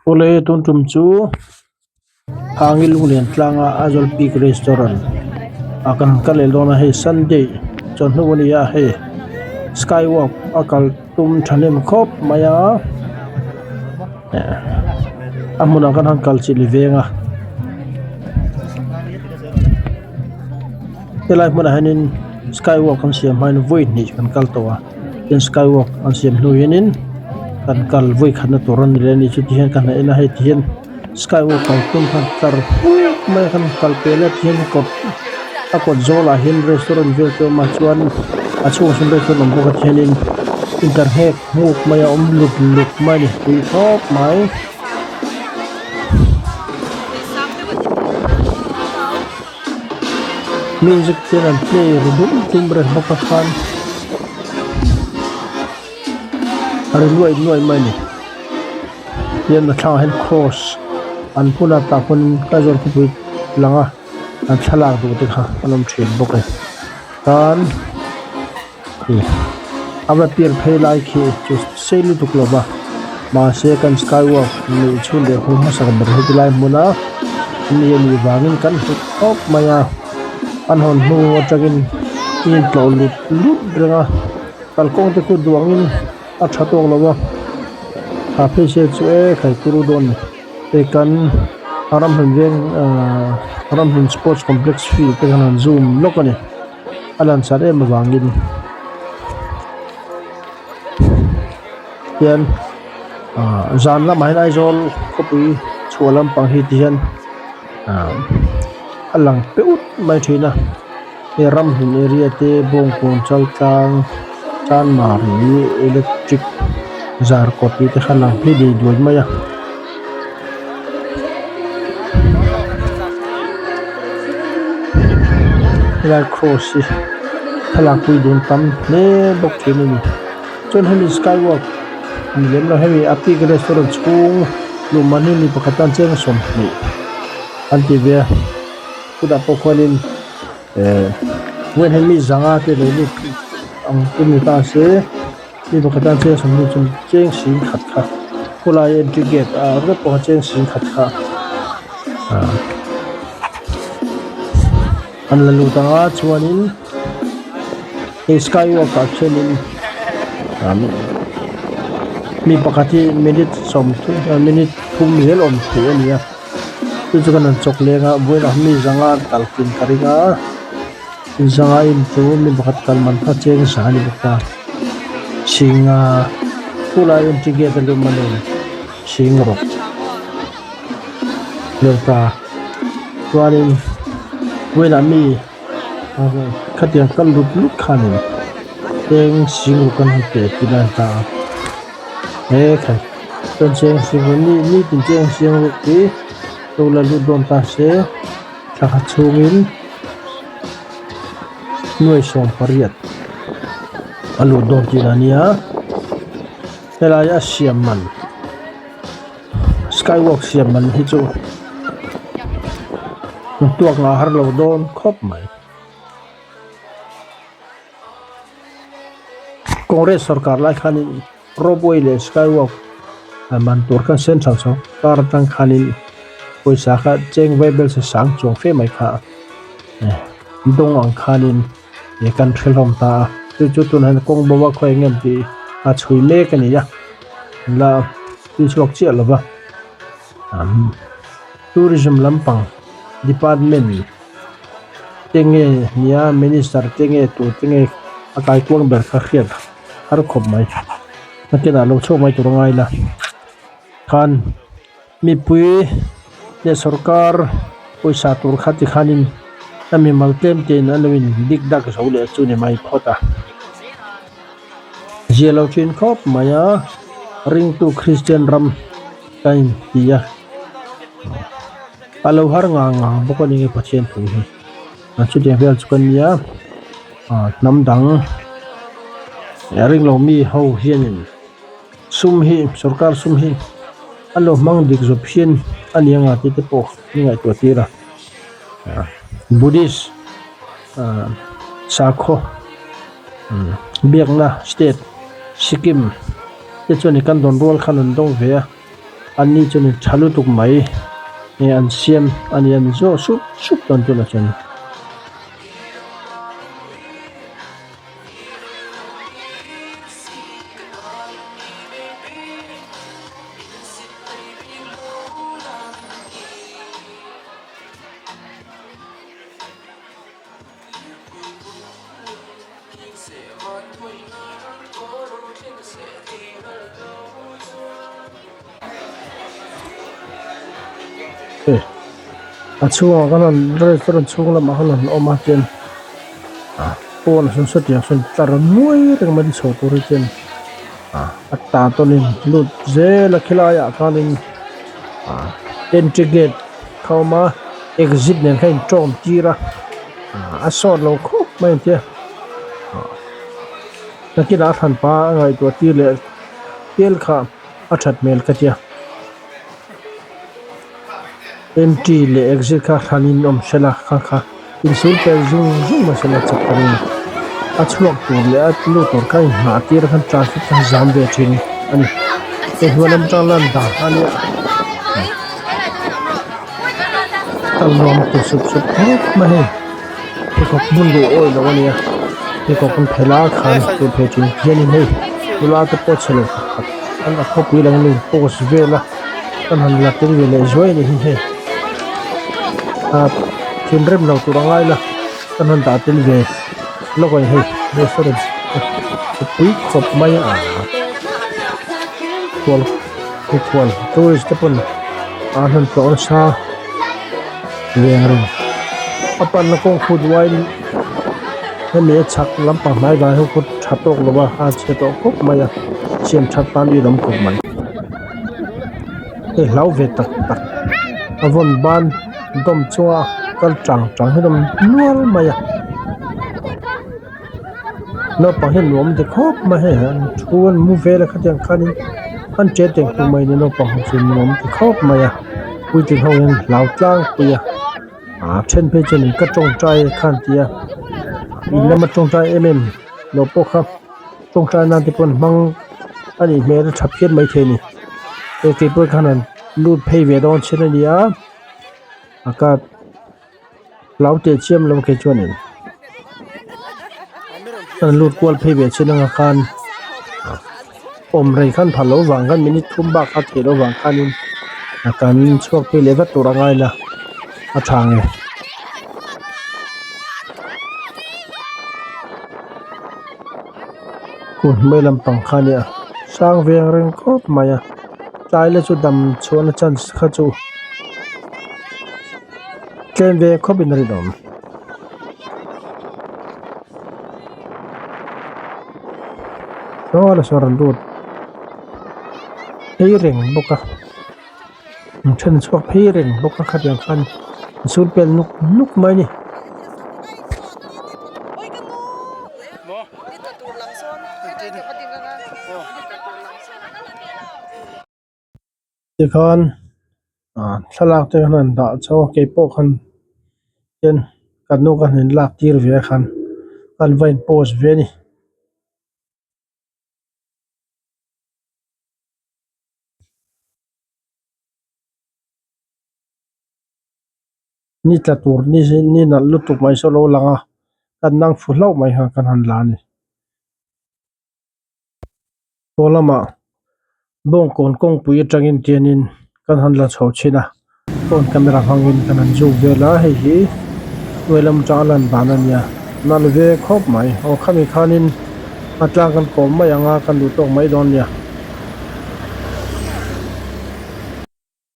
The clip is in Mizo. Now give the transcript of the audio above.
Awle tun tum chu Hangi Lunglen tlanga Aizawl Peak Restaurant ah kan kal leh dawn a hei Sunday chawhnu a ni a hei sky walk a kal tum thahnem khawp mai a a hmunah khan han kal chilh veng a helai hmunah hianin sky walk an siam hmain vawi hnih kan kal tawh a tin sky walk an siam hnu hianin kan kal vawi khatna tur a ni leh a ni chuti hian ka hnaih en a hei ti hian sky walk kal tum khan tlar puk mai a kan kal pel a ti hian kawt a kawt zawlah hian restaurant vel te a awm a chuan a chhungah sawn restaurant awm bawk a ti hianin internhek hmuk mai a awm lut lut mai a ni tui khawp mai. Music ten an play ri dum dum reng bawk a khan a ri nuai nuai mai a ni hian a thlangah hian cross an hmun a tah pawn Aizawl khawpui lang a an thlalak duh te kha an awm thin bawk e tan ih a va pian phei lai khi chu sei lutuk lo va mahse kan sky walk neih chhun leh hun hmasa ber heti lai hmuna mi a nih vangin kan hmu tawp mai a an hawn hnu atangin mi in tlawh lut lut reng a kalkawng te khu duangin a tha tawk lo a tha phei se chu e khai turu dawn a ni hei kan ramhlun veng ahh ramhlun sports complex field te khan an zoom lawk a ni. A lan sar em avangin hian ah zan lamah hian Aizawl khawpui chhuah lampang hi ti hian ah a lang peu mai thin a hei ramhlun area te bawngkawn chaltlang chanmari electric zarkawt tih te kha a lang phei dei duai mai a. Helai cross hi thlalak pui dun tam hle bawk thin a ni chuan hemi sky walk ni lem lo hemi a peak restaurant chhung luh man hi mi pakhat tan cheng 20 an ti ve a chutah pawh khuanin ehh vawiin hian mi zanga te lo lut ang chu ni ta se. Mi pakhat a cheng 20 chu cheng 10,000 kha khawlai entry gate ah ringawt pawh kha cheng 10,000 kha ah an la lut ang a chuanin hei sky walk ah khianin mi pakhat hi minute 30 minute thum zel awm theih a ni a chu chu kan han chawk leng a vawiinah mi zanga an kal kin ka ring a. Zanga in chu mi pakhat kal man kha cheng sa a ni bawk a chhinga khulai entry gate a lum a ni chhing rawk leh ta chuanin vawiinah mi khatiang kal lut lut khanin cheng chhing ruk an han pe tih lai a ni ta a he khai chuan cheng chhing ruk ni nitin cheng chhing ruk hi lo la lut dawn ta se thla khat chhungin. Nuai 18 a lut dawn tih a nia helai a siam man sky walk siam man hi chu tuak ngah har lo dawn khawp mai. Congress sorkar lai khanin ropeway leh sky walk man tur khan central sorkar atang khanin pawisa kha cheng vaibel se sang chuang fe mai kha dawng ang khanin ih kan hre hlawm ta a chu chu tunah hian kawng bo a khawi eng em tih a chhui mek a ni a la tui chhuak chiah lo va tourism lampang department te nge nia minister te nge tur te nge a kaikuang ber kha hriat har khawp mai nakinah lo chhuak mai tur a ngai la khan mipui leh sorkar pawisa tur kha tikhanin a mimal tlem tein an lo in dik dak zo leh chu ni mai phawt a zia lo thin khawp mai a ringtu Kristian ram ka inti a. A lo har ngang ngang bawk a ni nge Pathian thu hi a chutiang vel chu ka nia ah hnam dang ring lo mi ho hianin sum hi sorkar sum hi an lo hmang dik zawp hian a ni anga tih te pawh ni ngaihtuah tir a Buddhist ah sakhaw biakna state Sikkim te chuan kan dawn rual khan an dawng ve a. Anni chuanin tha lutuk mai nge an siam a ni an zawh sup sup dawn tunah chuan. A chhungah khan an restaurant chhung lamah khan an awm a chuan pawnah sawn sawtiang sawn tlar nuai reng mai chho tur hi chuan a tah tawnin lut zel a khilaiah khanin entry gate kha a awm a exit nen khan a intawm tir a a sawt lo khawp mai ang che nakinah a hranpa a ngaihtuah tir leh tel kha a that hmel ka tia entry leh exit kha hranin awm sela kha kha insul pel zung zung mai sela chak ka ring a chhuak tur leh a lut tur kha inhnah tir khan traffic kha zam ve thin a ni hei hnuai lam atang lan dan a nia. Kal nuam a ti sup sup khawp mai hei pheikhawk bun duh awih loh a nia pheikhawk an phelh a khan tur phei thin hianin hei nula te pawh chhe lo pakhat an a khawpui lang in post vel a kan han la tel ve leh zuai a ni hi hei ah thinrim lo tur a ngai la kan han dah tel ve lawk a ni hei restaurant pui khawp mai a khual mikhual tourist te pawn an han tlawh nasa veng reng a panna kawng phut uain hemi a chhak lampang hnai vai ho khaw tha tawk lo va a chhe tawh khawp mai a siam that tan ui awm khawp mai hei hlau ve tak tak a vawn ban dawm chunga kal tang tang hi a awm nual mai a. Naupang hian nuam ti khawp mai hei an thu an mu vel a khatiang khanin an che teng tum mai a ni naupang ho chu nuam ti khawp mai a puitling ho hian hlau tlangpui a ah then phei chuan ka tawngtai khan ti a in lama tawngtai em em lo pawh kha tawngtai nan te pawh an hmang a nih hmel a tha phian maithei a ni hei keipawh khan an lut phei ve dawn chin a ni a a car. Hlau teh chiam lo kei chuanin an lut kual phei ve chin anga khan awm rei khan phal loh vang khan minute thum bak a theih loh vang khanin a kan chhuak phei leh vat tur a ngai la a tha nge. Kut hmai lampang kha a nia sang veng reng khawp mai a tlai la chu dam chhuahna chance kha chu. Tlem ve khawp in a rinawm. Saw la saw rawn lut phei reng bawk a an then chhuak phei reng bawk a khatiang khan an sul pel nuk nuk mai a ni. Tikhan ah thlalak te khan an dah chho a keipawh khan ten kan nu khan in lak tir ve a khan an va in post ve a ni. Ni tla tur ni ni nalh lutuk mai saw lo lang a kan nang fu hlauh mai kha kan han la a ni. Paw lamah bawngkawn kawngpui atangin tianin kan han la chho thin a phone camera hmangin kan han zoom vel a hei hi hnuai lam atanga lan dan a nia nalh ve khawp mai aw khami khanin a tlang kan kawm mai ang a kan duh tawk mai dawn nia.